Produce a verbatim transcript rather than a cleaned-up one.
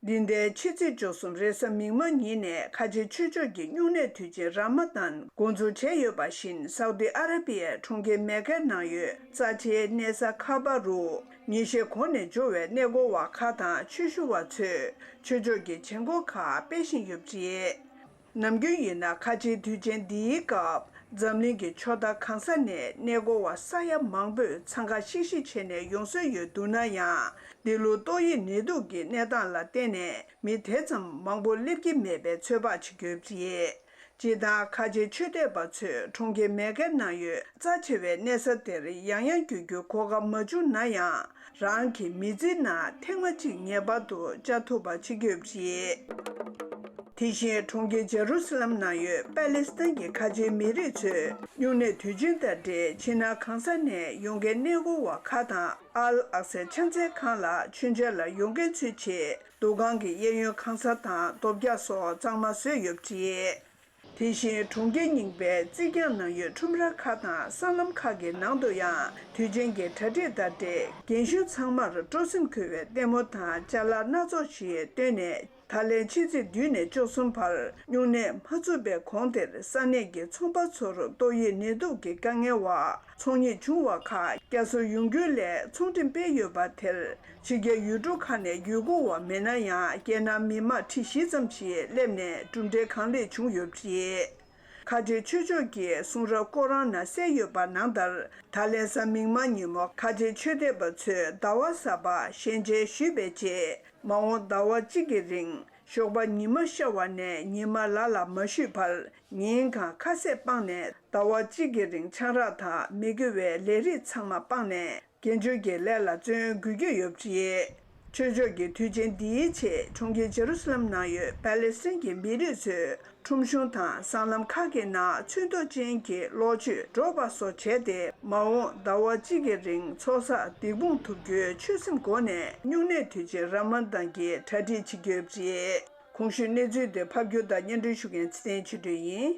འདི་ཟླའི་ཕྱི་ཚེས་བཅུ་གསུམ་རེས་གཟའ་མིག་དམར་ཉིན་ནས་ཁ་ཆེ་ཆོས་ཕྱོགས་ཀྱི་སྨྱུང་གནས་དུས་ཆེན་ར་མ་དཱན་འགོ་འཛུགས་བྱས་ཡོད་པ་བཞིན། སའུ་ཏི་ཨ་ར་པི་ཡའི་གྲོང་ཁྱེར་མེ་ཀའི་ནང་ཡོད་རྩ་ཆེའི་གནས་ས་ཁ་བ་རུ་ཉིན་ཤས་གོང་ནས་འབྱོར་བའི་གནས་སྐོར་བ་ཁག་དང་ཆོས་ཞུ་བ་ཚོས་ཆོས་ཕྱོགས་ཀྱི་བྱེད་སྒོ་ཁག་སྤེལ་བཞིན་ཡོད་པ་རེད། ནམ་རྒྱུན་ཡིན་ན་ཁ་ཆེའི་དུས་ཆེན་འདིའི་སྐབས་འཛམ་གླིང་གི་ཕྱོགས་མཐའ་གང་ས་ནས་གནས་སྐོར་བ་ས་ཡ་མང་པོས་འཚང་ཁ་ཤིག་ཤིག་བྱས་ནས་ཡོང་སྲོལ་ཡོད་འདུག་ན་ཡང་། འདི་ལོ་ཏོག་དབྱིབས་ནད་དུག་གི་གནས་སྟངས་ལ་བརྟེན་ནས་མི་དེ་ཙམ་མང་པོ་སླེབས་ཀྱི་མེད་པའི་ཚོད་དཔག་བྱེད་ཀྱི་ཡོད་པ་རེད། སྤྱིར་བཏང་ཁ་ཆེའི་ཆོས་དད་པ་ཚོས་གྲོང་ཁྱེར་མེ་ཀའི་ནང་ཡོད་རྩ་ཆེ་བའི་གནས་ས་དེར་ཡང་ཡང་བརྒྱུད་རྒྱུའི་གོ་སྐབས་མ་བྱུང་ན་ཡང་། རང་གི་མི་ཚེའི་ནང་ཐེངས་མ་གཅིག་ངེས་པར་དུ་བཅར་ཐུབ་པ་བྱེད་ཀྱི་ཡོད་པ་རེད། དེ་བཞིན་གྲོང་ཁྱེར་ཇེ་རུ་སི་ལམ་ནང་ཡོད་པ་ལེ་སི་ཐན་གྱི་ཁ་ཆེའི་མི་རིགས་ཚོས་སྨྱུང་གནས་དུས་ཆེན་དང་འབྲེལ་ཕྱི་ནང་གང་ས་ནས་ཡོང་མཁན་གནས་སྐོར་བ་ཁག་དང་། ཨལ་ཨག་སའི་ཕྱག་འཚལ་ཁང་ལ་མཆོད་མཇལ་ལ་ཡོང་མཁན་ཚོའི་ཆེད་འདུ་ཁང་གི་གཡས་གཡོན་ཁང་གསར་དང་རྡོ་བཀྱག་སོགས་གཙང་མ་བཟོས་ཡོད་པ་རེད། དེ་བཞིན་གྲོང་ཁྱེར་རྙིང་པའི་རྩིག་གྱང་ནང་ཡོད་ཁྲོམ་ར་ཁག་དང་སྲང་ལམ་ཁག་གི་ནང་དུ་ཡང་དུས་ཆེན་གྱི་གྲ་སྒྲིག་དང་འབྲེལ་རྒན་གཞོན་ཚང་མར་སྤྲོ་སེམས་འཁོལ་བའི་ལྟད་མོ་དང་ཅ་ལག་སྣ་ཚོགས་ཤིག་བཏོན་ནས། ད་ལན་ཕྱི་ཚེས་བདུན་ནས་བཅུ་གསུམ་བར་སྨྱུང་གནས་མ་ཚུགས་པའི་གོང་དེར་ས་གནས་ཀྱི་ཚོང་པ་ཚོར་ཏོག་དབྱིབས་ནད་དུག་གི་དཀའ་ངལ་བ་ཚོང་ཉེས་བྱུང་བ་ཁག་བསྐྱར་གསོ་ཡོང་རྒྱུའི་སླད་ཚོང་འགྲེམས་སྤེལ་ཡོད་པ་དེར། ཕྱི་རྒྱལ་ཡུལ་གྲུ་ཁག་ནས་ཡུལ་སྐོར་བ་མེད་ན་ཡང་། རྒྱལ་ནང་མི་མང་ཁྲི་བཞི་ཙམ་ཞིག་སླེབས་ནས་གྲུབ་འབྲས་གང་ལེགས་བྱུང་ཡོད་པ་རེད། ཁ་ཆེ་ཆོས་ཕྱོགས་ཀྱི་གསུང་རབ་ཀོ་རཱན་ནང་གསལ་ཡོད་པ་ནང་ལྟར། ད་ལན་གཟའ་མིག་དམར་ཉིན་མོ་ཁ་ཆེ་ཆོས་དད་པ་ཚོས་ཟླ་བ་གསར་པ་ཞལ་མཇལ་ཞུས་པའི་རྗེས། མ་འོངས་ཟླ་བ་གཅིག་གི་རིང་ཞོགས་པ་ཉི་མ་ཤར་བ་ནས་ཉི་མ་ལ་ལ་མ་ཤོད་བར། ཉིན་གང་ཁ་ཟས་སྤངས་ནས་ཟླ་བ་གཅིག་གི་རིང་ཆང་རག་དང་མི་དགེ་བའི་ལས་རིགས་ཚང་མ་སྤངས་ནས། དགེ་སྦྱོར་གྱི་ལས་ལ་བརྩོན་དགོས་ཀྱི་ཡོད་པ་རེད། ཆོས་ཕྱོགས་ཀྱི་དུས་ཆེན་འདིའི་ཆེད་གྲོང་ཁྱེར་ཇེ་རུ་སི་ལམ་ནང་ཡོད་པ་ལེ་སི་ཐན་གྱི་མི་རིགས་ཚོས་ཁྲོམ་གཞུང་དང་སྲང་ལམ་ཁག་གི་ནང་ཚོན་མདོག་ཅན་གྱི་གློག་ཆུས་སྒྲོག་པ་སོགས་བྱས་ཏེ། མ་འོངས་ཟླ་བ་གཅིག་གི་རིང་ཚོགས་བསགས་སྡིག་སྤོང་ཐུབ་རྒྱུའི་ཆོད་སེམས་སྒོ་ནས་སྨྱུང་གནས་དུས་ཆེན་ར་མ་དཱན་གྱི་གྲ་སྒྲིག་བྱེད་ཀྱི་ཡོད་པ་རེད། གོང་ཞུས་གནས་ཚུལ་དེ་ཕབ་སྒྱུར་དང་སྙན་སྒྲོན་ཞུ་མཁན་ཚེ་བརྟན་ཆོས་སྒྲོན་ཡིན།